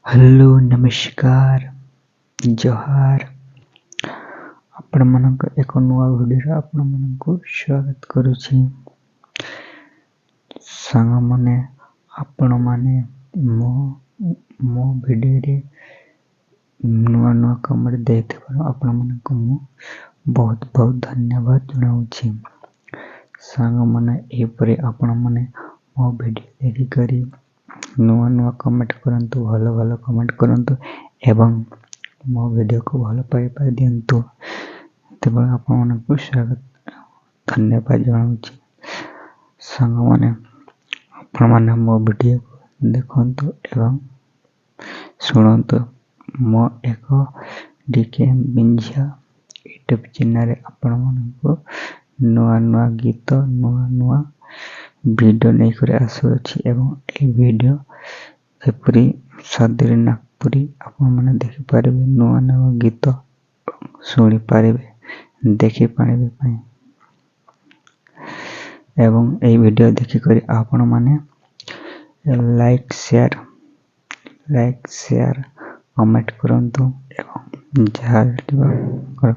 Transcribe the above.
Hello, ନମସ୍କାର, ଜୁହାର। ଆପଣମାନଙ୍କ ଏକ ନୂଆ ଭିଡ଼ିଓରେ ଆପଣମାନଙ୍କୁ ସ୍ୱାଗତ କରୁଛି। ସାଙ୍ଗମାନେ, ଆପଣମାନେ ମୋ ଭିଡ଼ିଓରେ ନୂଆ ନୂଆ କମେଣ୍ଟ ଦେଇଥିବାରୁ ଆପଣମାନଙ୍କୁ ମୁଁ ବହୁତ ବହୁତ ଧନ୍ୟବାଦ ଜଣାଉଛି। ସାଙ୍ଗମାନେ, ଏହିପରି ଆପଣମାନେ ମୋ ଭିଡ଼ିଓ ଦେଖିକରି ନୂଆ ନୂଆ କମେଣ୍ଟ କରନ୍ତୁ, ଭଲ ଭଲ କମେଣ୍ଟ କରନ୍ତୁ ଏବଂ ମୋ ଭିଡ଼ିଓକୁ ଭଲ ପାଇବା ଦିଅନ୍ତୁ। ଏଥିପାଇଁ ଆପଣମାନଙ୍କୁ ସ୍ୱାଗତ, ଧନ୍ୟବାଦ ଜଣାଉଛି। ସାଙ୍ଗମାନେ, ଆପଣମାନେ ମୋ ଭିଡ଼ିଓକୁ ଦେଖନ୍ତୁ ଏବଂ ଶୁଣନ୍ତୁ। ମୋ ଏକ ଡି କେ ଏମ୍ ବିଞ୍ଝିଆ ୟୁଟ୍ୟୁବ୍ ଚ୍ୟାନେଲ୍ରେ ଆପଣମାନଙ୍କୁ ନୂଆ ନୂଆ ଗୀତ, ନୂଆ ନୂଆ ଭିଡ଼ିଓ ନେଇକରି ଆସୁଅଛି ଏବଂ ଏହି ଭିଡ଼ିଓ ଯେପରି ସାଦରୀ ନାଗପୁରୀ ଆପଣମାନେ ଦେଖିପାରିବେ, ନୂଆ ନୂଆ ଗୀତ ଶୁଣିପାରିବେ, ଦେଖିପାରିବେ ପାଇଁ। ଏବଂ ଏହି ଭିଡ଼ିଓ ଦେଖିକରି ଆପଣମାନେ ଲାଇକ୍ ସେୟାର କମେଣ୍ଟ କରନ୍ତୁ ଏବଂ ଯାହା ଆପଣଙ୍କର